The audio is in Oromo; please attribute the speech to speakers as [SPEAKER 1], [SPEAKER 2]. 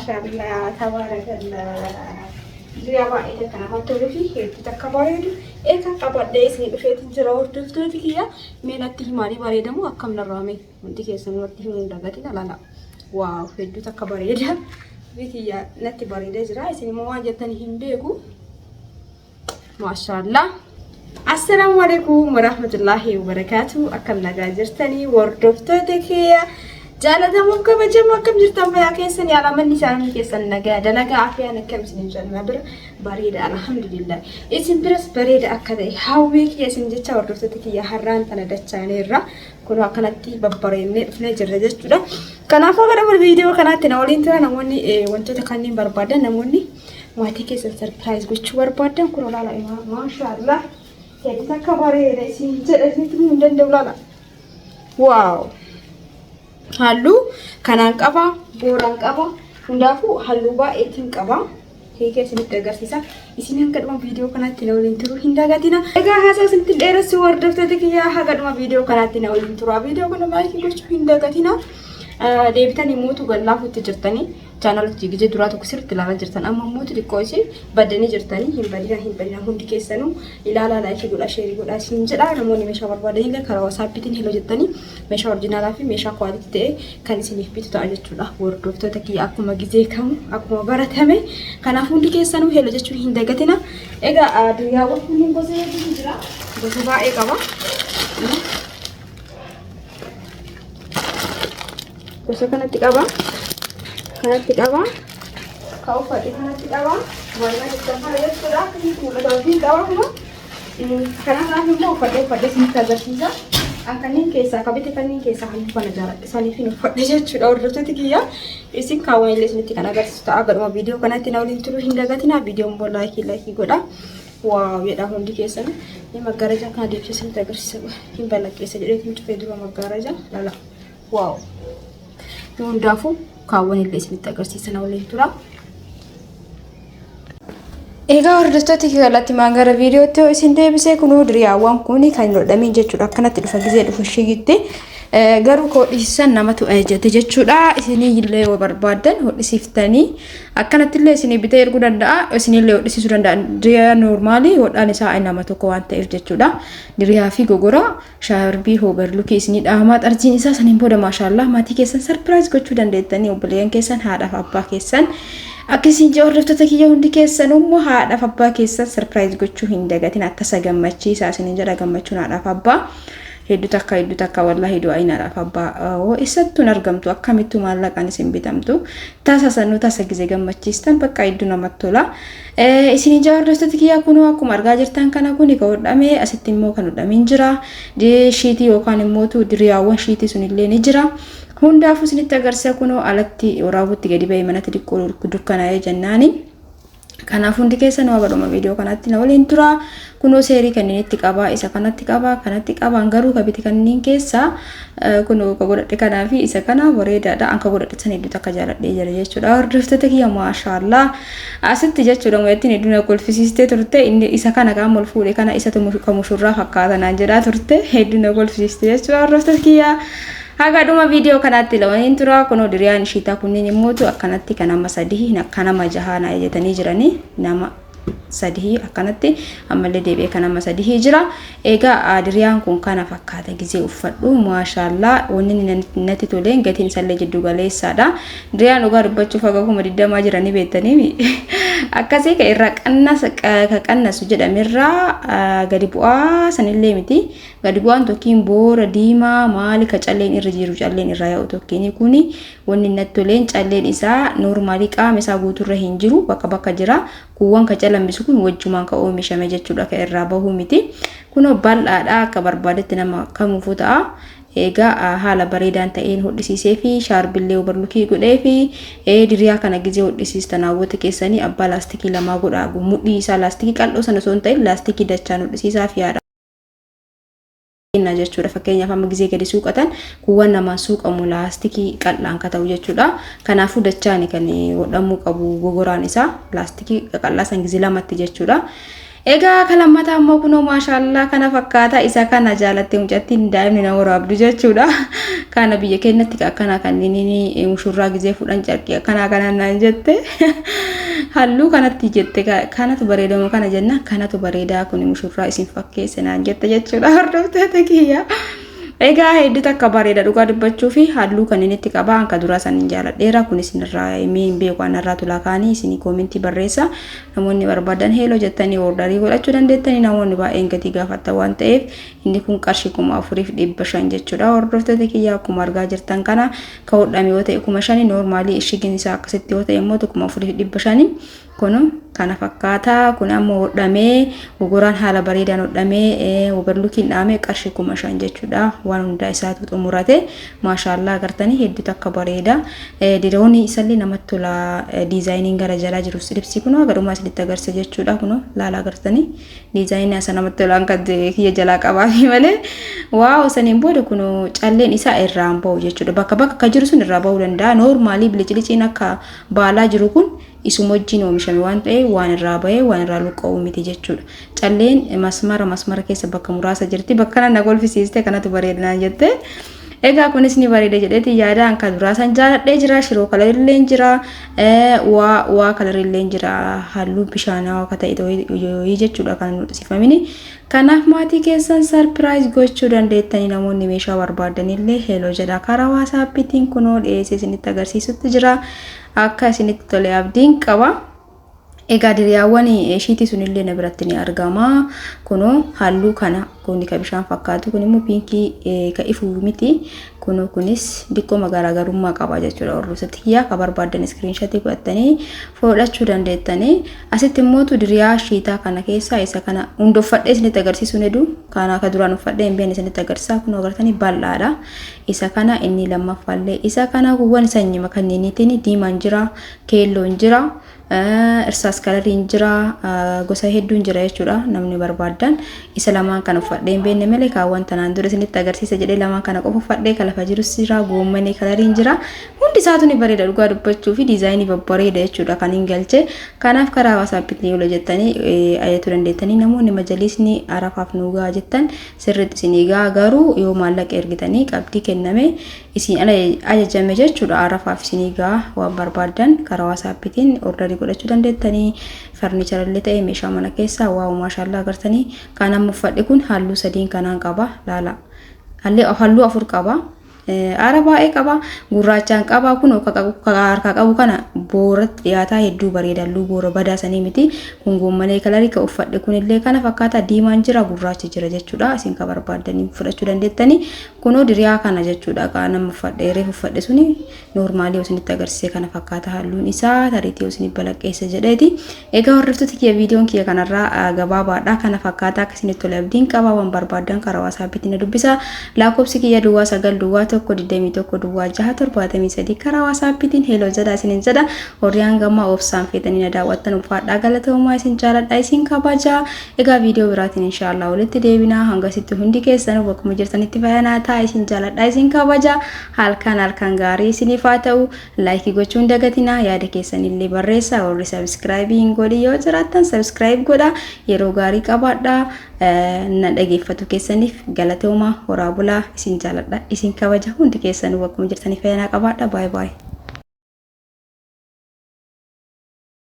[SPEAKER 1] Maashaallah tabaarakallah. Diriyaa baay'ee takka namatti toluu fi hedduu takka bareedu. Egaa qabadhee isin dhufeetiin jira hordoftoota kiyya. Mee natti himaanii bareedamu akkam narraa mee hundi keessan natti himuu hin dagatina lala. Waaw hedduu takka bareeda. Bikiyya natti bareedee jira. Isin immoo waan jettan hin beeku. Maashaallah. Assalaamu alaikum warahmatullaahi wabarakaatu. Akkam nagaa jirtanii hordoftoota kiyya jaalatamuuf kabajamoo akkam jirtan fayyaa keessan yaalamanni isaanii keessan nagaa dalagaa afiyaan akkam isin jenna bira bareeda alhamdulillah. Isin biras bareeda akka ta'e hawwii kiyya isin jecha hordoftoota kiyya har'aan tana dachaaneerra kun akkanatti babbareennee dhufnee jirra jechuudha. Kanaafuu gara viidiyoo kanaatti na waliin tura namoonni wantoota kanneen barbaadan namoonni Maatii keessan sarpiraayiz gochuu barbaaddan kun olaala imaa maashaallah hedduu takka bareeda isin jedha isinitti himuu hin danda'u laala. Waaw halluu kanaan qaba booraan qaba hundaafuu halluu baay'eetiin qaba. Hiikee isinitti agarsiisa. Isin hanga dhuma viidiyoo kanaatti na waliin turuu hin dagatina. Egaa haasaa isinitti dheeressu hordoftoota kiyyaa haga dhuma viidiyoo kanaatti na waliin tura. Viidiyoo kana laayikii gochuu hin dagatina. Deebitanii mootu gallaafuutti jirtanii. Channel hojii gizee duraa tokko sirriitti ilaalaa jirtan amma immoo xixiqqoo ishee baddanii jirtanii hin badina hin badina hundi keessanuu ilaalaa laayikii godhaa sheerii godhaa isin jedha namoonni meeshaa barbaadan illee karaa wasaappiitiin heloo jettanii meeshaa orjinaalaa fi meeshaa kwaalitii ta'e kan isiniif bitu ta'a jechuudha hordoftoota kiyya akkuma gizee kamu akkuma baratame kanaaf hundi keessanuu heloo jechuun hin dagatina egaa duniyaawwan kunniin gosa hedduutu jira gosa baay'ee qaba. Gosa kanatti qaba. Kanatti qaba. Ka uffadhe kanatti qaba. Walumaa jecha kana jechuudha. Akkasitti mul'ata wajjin qaba kuma. Kanarraaf immoo uffadhe uffadhe isinitti agarsiisa. Kanneen keessaa ka bite kanneen keessaa halluu kana jaaladhe saniif hin uffadhe jechuudha hordoftoota kiyya. Isin kaawwan illee isinitti kan agarsiisu ta'a. Gadhuma viidiyoo kanatti na waliin turuu hin dagatina. Viidiyoon immoo laayikii laayikii godha. Waaw jedha hundi keessan. Inni maggaarajaa kana deebisee isinitti agarsiisa. Hin balaqqeessa jedhee cufee dura maggaarajaa lala. Waaw. Nu hundaafuu kaawwan illee isinitti agarsiisa na waliin tura.
[SPEAKER 2] Egaa hordoftoota kallattii maan gara viidiyootti yoo isin deebisee kunuu diriyaawwan kun kan hin hodhamiin jechuudha. Akkanatti dhufa gizee dhufu shigitti. Garuu koo hodhisiisan namatu ajajate jechuudha. Isinii illee yoo barbaaddan hodhisiiftanii akkanatti illee isinii bitee erguu danda'a. Isinii illee hodhisiisuu danda'a. Diriyaa noormaalii hodhaan isaa nama tokko waan ta'eef jechuudha. Diriyaa fi gogoraa Shaarbii hooberlukii isinii dhaamaa xarjiin isaa saniin booda maashaallah maatii keessan sarpiraayiz gochuu dandeettanii obboleeyyan keessan haadhaaf abbaa keessan akka isin jee hordoftoota kiyya hundi keessan immoo haadhaaf abbaa keessan sarpiraayiz gochuu hin dagatin attasa gammachiisaa isiniin jedha gammachuun haadhaaf abbaa hedduu takka hedduu takka wallaahi du'aa'iin haadhaaf abbaa hoo eessattuu hin argamtu akkamittuu maallaqaan isin bitamtu tasa sanuu tasa gize gammachiistan bakka hedduu namatti tola. Isin ijaa hordoftoota kiyyaa kunoo akkuma argaa jirtan kana kuni ka hodhame asitti immoo kan hodhamin jira. Shiitii yookaan immoo diriyaawwan shiitii sunillee ni jira. Hundaafuu isinitti agarsiisa kunoo alatti waraabutti gadi ba'e manatti xiqqoo dukkanaa'ee jennaani. Kanaaf hundi keessan haga dhuma viidiyoo kanatti na waliin tura. Kunoo seerii kanneen itti qaba, isa kanatti qaba, kanatti qaba. Garuu ka biti kanneen keessaa kunoo ka godhadhe kanaa fi isa kana bareedaadha. An ka godhadhe san hedduu takka jaaladhee jira jechuudha. Hordoftoota kiyya maashaallah. Asitti jechuudha mucattiin hedduu na kolfisiistee turte. Inni isa kana qaama ol fuudhe kana isatu ka mushurraa fakkaata naan jedhaa turte. Hedduu na kolfisiiste jechuudha hordoftoota kiyya. Haga dhuma viidiyoo kanaatti lawaniin tura. Kunoo diriyaan ishiitaa kunniin immoo akkanatti kan nama sadii kan nama jahaa na jetanii jiranii nama sadihii akkanatti ammallee deebi'ee kan nama sadihii jira. Egaa diriyaan kun kana fakkaata gizee uffadhu maashaallaa wanni inni natti toleen gatiin isallee jiddu galeessaadha. Diriyaan dhugaa dubbachuuf haga 20,000 jiranii beektanii akkasii ka irraa qannasa ka qannasu jedhamerraa gadi bu'aa sanillee miti. Gadi bu'aan tokkiin boora diimaa maali ka calleen irra jiru calleen irraa yaa'u tokkiin kuni Wanni natti toleen calleen isaa noormaalii qaama isaa guuturra hin jiru bakka bakka jira. Kuuwwan ka calammisu kun wajjumaan ka oomishame jechuudha ka irraa bahuu miti. Kunoo bal'aadha akka barbaadetti nama kamuufuu ta'a. Egaa haala bareedaan ta'een hodhisiisee fi shaarbillee obarlukii godhee fi diriyaa kana gizee hodhisiistan hawwata keessanii abbaa laastikii lamaa godhaa. Mudhii isaa laastikii qal'oo sana osoo hin ta'in laastikii dachaan hodhisiisaa fi haadha. kenna jechuudha. Fakkeenyaaf amma gizee gadi suuqatan kuuwwan namaan suuqamu laastikii qal'aan ka ta'u jechuudha. Kanaafuu dachaani kan hodhamuu qabu gogoraan isaa laastikii qaqal'aa san gizee lamatti jechuudha. Egaa kan lammataa immoo kunoo maashaallaa kana fakkaata isa kana jaalattee mucattiin daa'imni na waraabdu jechuudha. Kana biyya keenyatti akkanaa kanneen mushurraa gizee fudhan carqii akkanaa kanaan naan jette. Halluu kanatti jette kanatu bareedamu kana jenna kanatu bareedaa kun mushurraa isin fakkeesse naan jette jechuudha hordoftoota kiyya. Egaa hedduu takka bareeda dhugaa dubbachuu fi halluu kan inni itti qaba hanka duraa san hin jaaladheera kun isinirraa himee hin beeku anarraa tulaa kaanii isinii koomentii barreessa namoonni barbaadan heeloo jettanii ordarii godhachuu dandeettanii namoonni baay'een gatii gaafattan waan ta'eef inni kun qarshii 4500 jechuudha hordoftoota kiyya akkuma argaa jirtan kana ka hodhame yoo ta'e 5000 noormaalii ishigiin isaa akkasitti yoo ta'e immoo 4500 kun kana fakkaata kun ammoo hodhamee gogoraan haala bareedaan hodhamee oberlukiin dhahamee qarshii 5000 jechuudha waan hundaa isaatu xumurate maashaallaa agartanii hedduu takka bareeda diroonii isallee namatti tola diizaayiniin gara jalaa jiru silipsii kun garumaa isinitti agarsiisa jechuudha kun laala agartanii diizaayinii isa namatti tolaan kan kiyya jalaa qabaafi malee waaw saniin booda kun calleen isaa irraan bahu jechuudha bakka bakka akka jiru sun irraa bahuu danda'a noormaalii biliciliciin akka baalaa jiru kun isuma wajjin oomishame waan ta'eef waan irraa bahee waan irraa luqqa'u miti jechuudha. Calleen masmara masmara keessa bakka muraasa jirti. Bakka kana na kolfisiiste kanatu bareeda naan jette. Egaa kunis ni bareeda jedheeti yaada kan duraa san jaaladhee jira. Shiroo kalarillee jira. Waa waa kalarillee jira. Halluu bishaanaa akka ta'e yoo jechuudha kan nu dhusifamini. Kanaaf maatii keessan sarpiraayiz gochuu dandeettanii namoonni meeshaa barbaadanillee heloo jedha. Karaa waasaappiitiin kunoo dhiyeessee isinitti agarsiisutti jira. Akka isinitti tole abdiin qaba. Egaa diriyaawwan ishiitii sunillee na biratti ni argama. Kunoo halluu kana kuni ka bishaan fakkaatu kun immoo piinkii ka ifu miti. Kunoo kunis diqqooma garaagarummaa qaba jechuudha. Hordoftoota kiyyaa ka barbaadan iskiriinshatii godhatanii fudhachuu dandeettanii. Asitti immoo diriyaa shiitaa kana keessaa isa kana hunda uffadhee isinitti agarsiisuun hedu. Kana akka duraan uffadhee hin beekne isinitti agarsiisa. Kunoo agartanii bal'aadha. Isa kana inni lammaffaallee isa kana kuuwwan sanyima kanneeniitiin diimaan jira, keelloon jira. Irsaas kalariin jira gosa hedduun jira jechuudha namni barbaadan isa lamaan kana uffadhee hin beekne malee kaawwan tanaan dura isinitti agarsiisa jedhee lamaan kana qofa uffadhee kan lafa jirus jira goommanii kalariin jira hundi isaatu ni bareeda dhugaa dubbachuu fi diizaayinii babbareeda jechuudha kan hin galche kanaaf karaa waasaappiitiin yoo jettanii ajajachuu dandeettanii namoonni majaliisni arafaaf nuu ga'a jettan sirriitti isinii ga'a garuu yoo maallaqa ergitanii qabdii kenname isin ajajame jechuudha arafaaf isinii ga'a waan barbaaddan karaa waasaappiitiin ordarii godhachuu dandeettanii farniicharallee ta'e meeshaa mana keessaa waaw maashaallaa agartanii kan amma uffadhe kun halluu sadiin kanaan qaba laala halluu afur qaba Ara baay'ee qaba gurraachaan qaba kun harkaa qabu kana booratti dhiyaataa hedduu bareeda halluu boora badaa sanii miti kun goommanee kalarii ka uffadhe kunillee kana fakkaata diimaan jira gurraachi jira jechuudha isin ka barbaaddanii fudhachuu dandeettanii Kunoo diriyaa kana jechuudha kaa nama uffadhe reef uffadhe suni noormaalii yoo isinitti agarsiise kana fakkaata halluun isaa tariitii yoo isinif balaqqeesse jedheeti. Egaa hordoftoota kiyya viidiyoon kiyya kanarraa gabaabaadha kana fakkaata akka isinitti tole abdiin qaba waan barbaaddan karaa waasaappiitti na dubbisa lakkoofsi kiyya duwwaa 9 duwwaa 1 21 duwwaa 6 73 karaa waasaappiitiin heloo jedha isinin jedha warri hangammaa obsaan feetanii na daawwattan ulfaadhaa galatoomaa isin jaaladha isin kabaja. Egaa viidiyoo biraatiin inshaallah walitti deebina hangasitti hundi keessanuu bakkuma jirtanitti fayanaa ta'a isin jaaladha isin kabaja halkan halkan gaarii isiniif haa ta'u laayikii gochuun dagatina yaada keessanillee barreessa warri sabiskiraayibii hin godhin yoo jiraattan sabiskiraayib godha yeroo gaarii qabaadha na dhageeffatu keessaniif galatooma horaa bulaa isin jaaladha isin kabaja hundi keessanuu bakkuma jirtanii fayanaa qabaadha baay baay.